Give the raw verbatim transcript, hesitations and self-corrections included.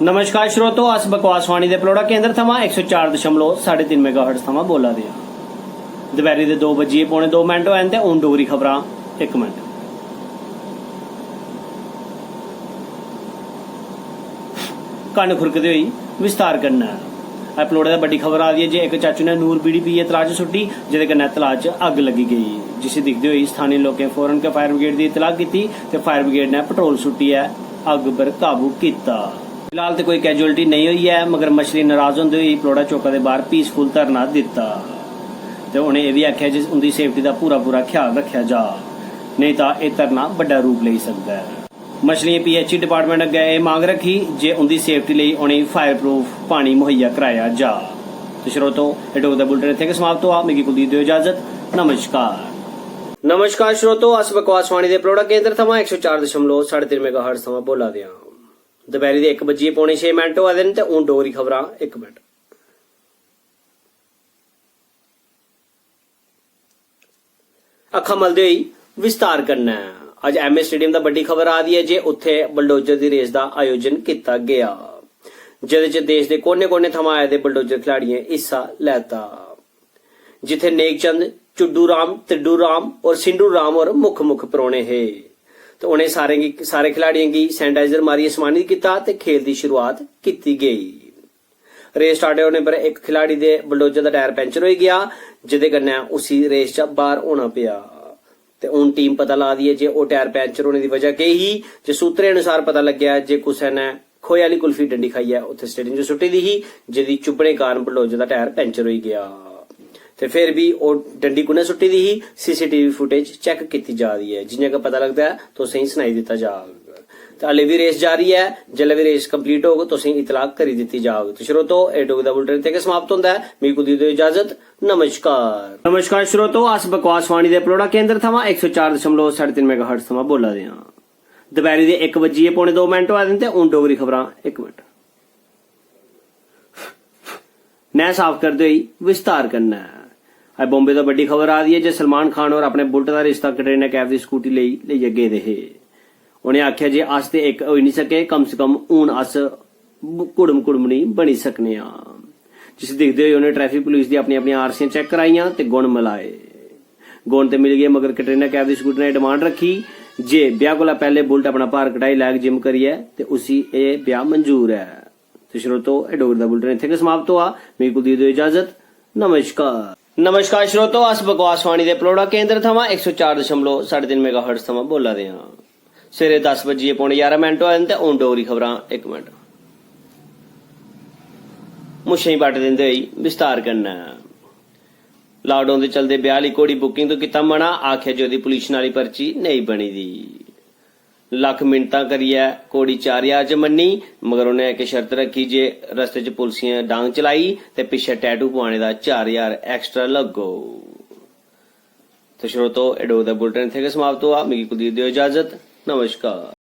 नमस्कार श्रोतो, अस बकवासवाणी दे पलौड़ा केंद्र थमां इक सौ चार दशमलव साढ़े तिन्न मेगाहर्ट्ज थमां बोल्ला दे आं। दपैह्‌री दे दो बज्जियै पौने दो मिंट होए न ते हून डोगरी खबरां। इक मिंट। कन्न खुरकदे होई विस्तार कन्नै। अज्ज पलौड़े दा बड्डी खबर आ दी ऐ जे इक चाचू ने नूर बीड़ी पीयै तलाऽ च सुट्टी, जेह्‌दे कन्नै तलाऽ च अग्ग लग्गी गेई, जिसी दिखदे होई स्थानी लोकें फौरन गै फायर ब्रिगेड दी इतलाह कीती ते फायर ब्रिगेड ने पेट्रोल सुट्टियै अग्ग पर काबू कीता। फिलहाल ते कोई कैजुअलिटी नेईं होई ऐ, मगर मछली नाराज होंदे होई पलौड़ा चौका दे बाह्‌र पीसफुल धरना दित्ता ते उ'नें एह् बी आखेआ जे उं'दी सेफ्टी दा पूरा-पूरा ख्याल रक्खेआ जा, नेईं तां एह् धरना बड्डा रूप लेई सकदा ऐ। मछलियें पीएचई डिपार्टमेंट अग्गै एह् मंग रक्खी जे उं'दी सेफ्टी लेई उ'नेंगी फायर प्रूफ पानी मुहैया कराया जा। ते श्रोतो, एह् डोगरी दा बुलेटिन इत्थै गै समाप्त होआ। मिगी कुलदीप देओ इजाजत। नमस्कार। नमस्कार श्रोतो, अस बकवासवाणी दे पलौड़ा केंद्र थमां इक सौ चार दशमलव साढ़े तिन्न मेगाहर्ट्ज थमां बोल्ला दे आं। दपैह्‌री दे इक बज्जियै पौने छे मिंट होआ दे न ते हून डोगरी खबरां। इक मिंट। अक्खां मलदे होई विस्तार कन्नै। अज्ज एमए स्टेडियम दा बड्डी खबर आ दी ऐ जे उत्थै बुलडोजर दी रेस दा आयोजन कीता गेआ, जेह्‌दे च देश दे कोने-कोने थमां आए दे बुलडोजर खिलाड़ियें हिस्सा लैता, जित्थै नेकचंद, चुड्डू राम, त्रिड्डू राम और सिंडू राम होर मुक्ख-मुक्ख परौह्‌ने हे। ते उ'नें सारें गी, सारे खिलाड़ियें गी सैनिटाइजर मारियै सम्मानित कीता ते खेल दी शुरुआत कीती गेई। रेस स्टार्ट होने पर इक खिलाड़ी दे बुलडोजर दा टायर पैंचर होई गेआ, जेह्‌दे कन्नै उसी रेस चा बाह्‌र होना पेआ। ते हून टीम पता ला दी ऐ जे ओह् टायर पैंचर होने दी वजह केह् ही। जे सूत्रें अनुसार पता लग्गेआ जे कुसै ने खोए आह्‌ली कुल्फी डंडी खाइयै उत्थै स्टेडियम च सुट्टी दी ही, जेह्‌दी चुब्भने कारण बुलडोजर दा टायर पैंचर होई गेआ। ते फिर बी ओह् डंडी कु'न्नै सुट्टी दी ही, सीसीटीवी फुटेज चैक कीती जा दी ऐ। जि'यां गै पता लगदा ऐ, तुसें गी सनाई दित्ता जाग। ते हाल्ले बी रेस जारी ऐ, जिसलै बी रेस कंप्लीट होग, तुसें गी इतलाह करी दित्ती जाग। ते श्रोतो, एह् डोगरी दा बुलेटिन इत्थै गै समाप्त होंदा ऐ। मिगी कुलदीप देओ इजाजत। नमस्कार। नमस्कार श्रोतो, अस बकवासवाणी दे पलौड़ा केंद्र थमां इक सौ चार दशमलव साढ़े तिन्न मेगाहर्ट्ज थमां बोल्ला दे आं। दपैह्‌री दे इक बज्जियै पौने दो मिंट होआ दे न ते हून डोगरी खबरां। इक मिंट। नैं साफ करदे होई विस्तार कन्नै। अज्ज बॉम्बे दा बड्डी खबर आ दी ऐ जे सलमान खान होर अपने बुलेट दा रिश्ता कटरीना कैफ दी स्कूटी लेई लेइयै गेदे हे। उ'नें आखेआ जे अस ते इक होई निं सके, कम से कम हून अस ब-, कुड़म-कुड़मनी बनी सकने आं। जिसी दिखदे होई उ'नें ट्रैफिक पुलिस दी अपनी-अपनी आरसियां चैक कराइयां ते गुण मलाए। गुण ते मिल गे, मगर कटरीना कैफ दी स्कूटी ने डिमांड रक्खी जे ब्याह कोला पैह्‌ले बुलेट अपना भार घटाई लैग जिम करियै ते उसी एह् ब्याह मंजूर ऐ। ते श्रोतो, एह् डोगरी दा बुलेटिन इत्थै गै समाप्त होआ। मिगी कुलदीप देओ इजाजत। नमस्कार। नमस्कार श्रोतो, अस बकवासवाणी दे पलौड़ा केंद्र थमां इक सौ चार दशमलव साढ़े तिन्न मेगाहर्ट्ज थमां बोल्ला दे आं। सवेरे दस बज्जियै पौने ञारां मिंट होए न ते हून डोगरी खबरां। इक मिंट। मुच्छें गी बट्ट दिंदे होई विस्तार कन्नै। लाकडाउन दे चलदे ब्याह आह्‌ली घोड़ी बुकिंग तो कीता मना, आखेआ जे ओह्‌दी पोल्यूशन आह्‌ली पर्ची नेईं बनी दी। लक्ख मिन्नतां करियै घोड़ी चार ज्हार च मन्नी, मगर उ'नें इक शर्त रक्खी जे रस्ते च पुलसियें डांग चलाई ते पिच्छें टैटू पुआने दा चार ज्हार एक्स्ट्रा लग्गोग। ते श्रोतो, एह् डोगरी दा बुलेटिन इत्थै गै समाप्त होआ। मिगी कुलदीप देओ इजाजत। नमस्कार।